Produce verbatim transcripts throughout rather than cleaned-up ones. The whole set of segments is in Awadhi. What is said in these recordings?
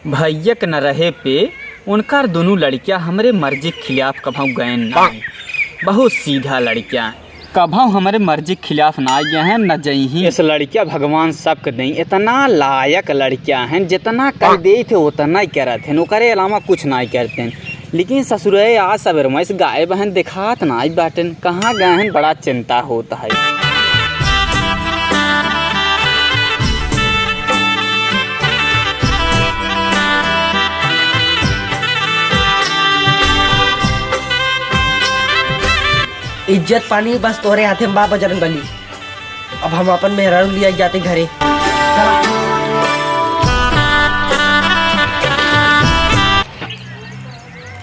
भैया के न रहे पे उनकर दुनू लड़किया हमरे मर्जी के खिलाफ कभौ गयन नाहीं। बहुत सीधा लड़किया हैं। कभौ हमरे मर्जी के खिलाफ नाहीं गए हैं, न जइहीं। इस लड़किया भगवान सबके दें, इतना लायक लड़किया हैं, जितना कह देत हैं उतना ही करत हैं, ओकरे अलावा कुछ नाहीं करत हैं। लेकिन ससुरे आज सबेर में इस गाय बहन देखात नाहीं बाटेन, कहाँ गए हैं, बड़ा चिंता होत है। इज्जत पानी बस तोहरे हाथे में बा, बजरंग बली। अब हम अपन मेहरारू लिया जाते घरे।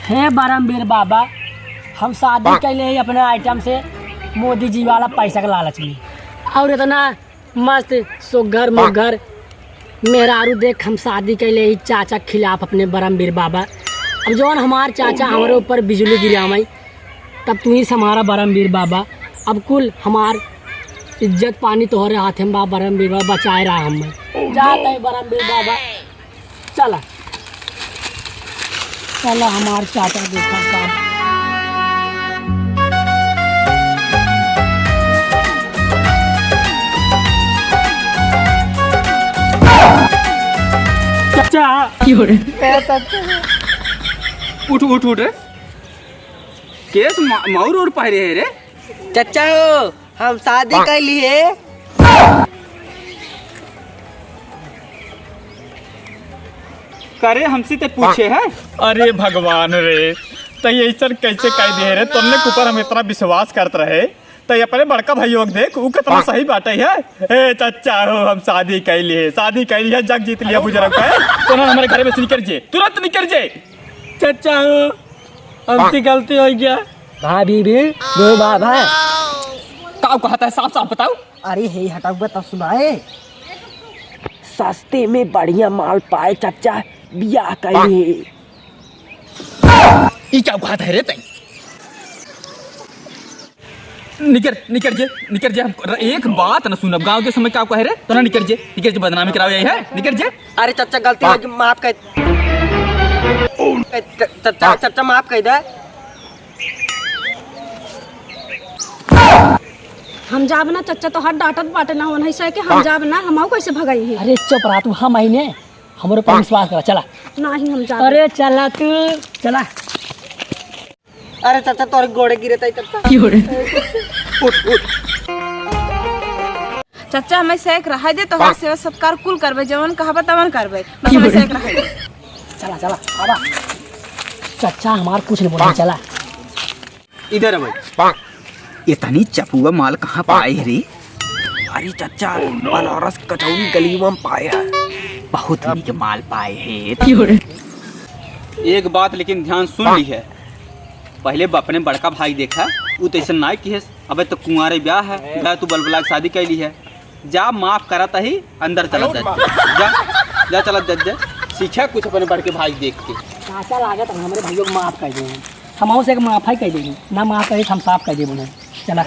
हे बरमवीर बाबा, हम शादी कैले ही अपने आइटम से मोदी जी वाला पैसा के लालच में, और इतना मस्त सुघर मुघर मेहरारू देख हम शादी कैले ही चाचा के खिलाफ अपने बरमवीर बाबा। अब जौन हमार चाचा हमरे ऊपर बिजली गिरावई, तब तू ही संभारा बरमवीर बाबा। अब कुल हमार इज्जत पानी तोहरे हाथे में बा बरमवीर बाबा, बचाए रहा हमें। जात है बरमवीर बाबा। चला, चला हमार चाचा देखा का। चाचा। ए चाचा। उठ, उठ, उठ रे। केस मा-, माउर और पाए रहे रे। चाचा हो, हम शादी कैली है। करे हमसे ते पूछे है? अरे भगवान रे, तै ऐसन कैसे कह दिए रे? तोहने के ऊपर हम इतना विश्वास करत रहे, तै अपने बड़का भइयो के देख, ऊ कितना सही बाटे है। ए चच्चा हो, हम शादी कैली है, शादी कैली है, जग जीत लिया बुजुर्ग का है। तोहने हमरे घर में से निकर जे, तुरंत निकर जे। चच्चा हो, हमसे गलती होइ गया। भाभी भी, दो बाबा। का कहत है, साफ साफ बताओ। अरे हे हटाऊ बता सुनाए। सस्ते में बढ़िया माल पाए चच्चा, बियाह कइले। ई का कहत है रे तैं? निकर, निकर जे, निकर जे, हम र-, एक बात न सुनब। गाँव के समय का कहे रे? तो ना निकर जे, निकर जे बदनामी करावे आई है, निकर जे। अरे चच्चा गलती होइ गई, माफ कर। ए, च-, चच्चा, चच्चा माफ कर दे। हम जाब ना चच्चा, तोहार डांटत बाटे ना, ओनही से कि हम जाब ना, हमहू कैसे भगाई है? अरे चुप रहा तू, हम आई ने, हमरे पर विश्वास करा, चला। नाही हम जाब। अरे चला तू, चला। अरे चच्चा तोरे गोड़े गिरे ताई चच्चा। उठ, उठ। चच्चा हमें सेक रहा दे, तोहार सेवा सत्कार कुल करबे, जवन कहबे तवन करबे, बस हमें सेक रहा दे। चला, चला, आवा। चच्चा हमार कुछ नहीं बोले, चला। इधर है भाई। इतनी चपुआ माल कहाँ पाए है रे? अरे चच्चा, बनारस कचौड़ी गली में पाया है। बहुत नीक माल पाए है। एक बात लेकिन ध्यान सुन ली है, पहले ब-, अपने बड़का भाई देखा, उ तो ऐसे ना किहे। अबे तो कुंवारे ब्याह है, ब्याह तू बलबला के शादी कैली है। जा, माफ करत ही, अंदर चला जा। जा, जा, चला जा, जा। सीखा कुछ अपने बड़के भाई देख के। चाचा लागत है हमरे भाइयों को माफ कर दे। हम से एक माफ ही कर देंगे। ना माफ करे, हम साफ कर दे बोले। चला।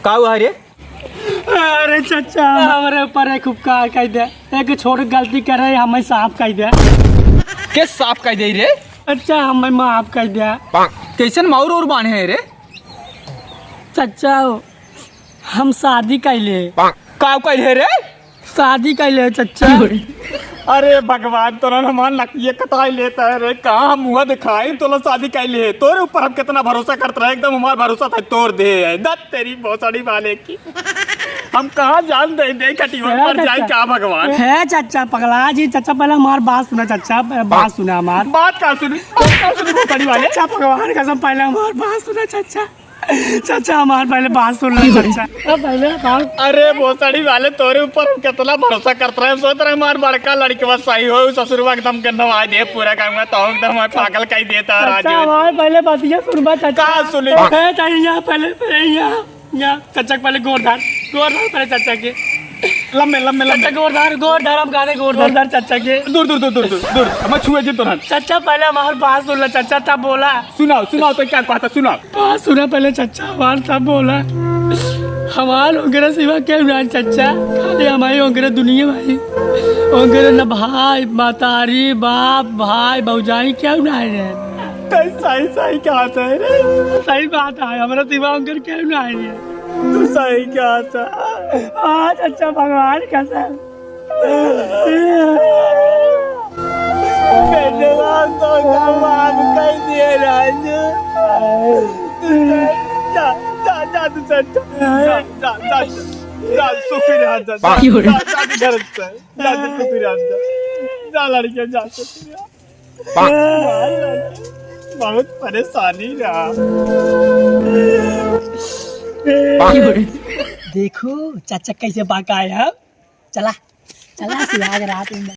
का हुआ रे? अरे चच्चा, हमरे ऊपर एक उपकार कर दे। एक छोट गलती करे, हमें साफ कर दे। के साफ कर दे रे? चच्चा, हमें माफ कर दे। कैसन माउर और बांधे है रे? चच्चा, हम शादी कैले। का कैले रे? शादी कैले चच्चा। अरे भगवान, तोरा हमार नकिये कटाई लेता है रे। कहाँ हम मुँह दिखाई, तोला शादी कैले है। तोरे ऊपर हम कितना भरोसा करत रहे, एकदम हमार भरोसा था तोड़ दे है। दत तेरी भोसड़ी वाले की। हम कहाँ जान दे, दे खटिया हे पर जाए चच्चा। का भगवान? हे चच्चा, पगला जी, चच्चा पहले हमार बात सुना चच्चा, बात सुना हमार। बात का सुनी? बात का सुनी भोसड़ी वाले? चच्चा भगवान कसम पहले हमार बात सुना चच्चा। चच्चा हमार पहले बात सुन ला चच्चा। अब पहले बात। अरे भोसड़ी वाले तोरे ऊपर हम कितना भरोसा करत रहे, सोच रहे हमार बड़का लड़कवा सही हो, ससुरवा एकदम के नवा दे पूरा काम में, तो एकदम हमें पागल कर देता चच्चा राजू। हमार पहले बतिया सुनबा चच्चा। का सुनी? ए, ताई यहाँ पहले, पहले यहाँ। या, चच्चा के पहले गोर धर, गोर धर पहले चच्चा के। लम्बे, लम्बे, लम्बे। चच्चा गोर धर, गोर धर, हम गाने गोर धर। गोर धर चच्चा के। दूर, दूर, दूर, दूर, दूर, दूर। हम छुए जी तुरंत। चच्चा पहले हमार बात सुन ला, चच्चा तब बोला। सुनाओ, सुनाओ तो क्या कहता, सुनाओ। बात सुना पहले चच्चा हमार तब बोला। हमार ओकरे सिवा केहू ना है चचा, खाली हमारी ओकरे दुनिया भाई। ओकरे न भाई, मतारी, बाप, भाई, भौजाई केहू ना है रे। तै सही सही कहत है रे। सही बात है, हमरा सिवा ओकर केहू ना है रे। तू सही कहत है। हाँ चचा, भगवान कसम। बेटवा तो माफ कर दिए राजू। तू जा, जा, जा, जा, तू जा, जा, जा, जा, जा, सुखी रह, जा, जा, जा, जा, तू घर से, जा, जा, सुखी रह, जा, जा, लड़के, जा, सुखी रह। बहुत परेशानी रहा। देखो, चाचा कैसे बाका है, हाँ? चला, चला, सुहाग रात में।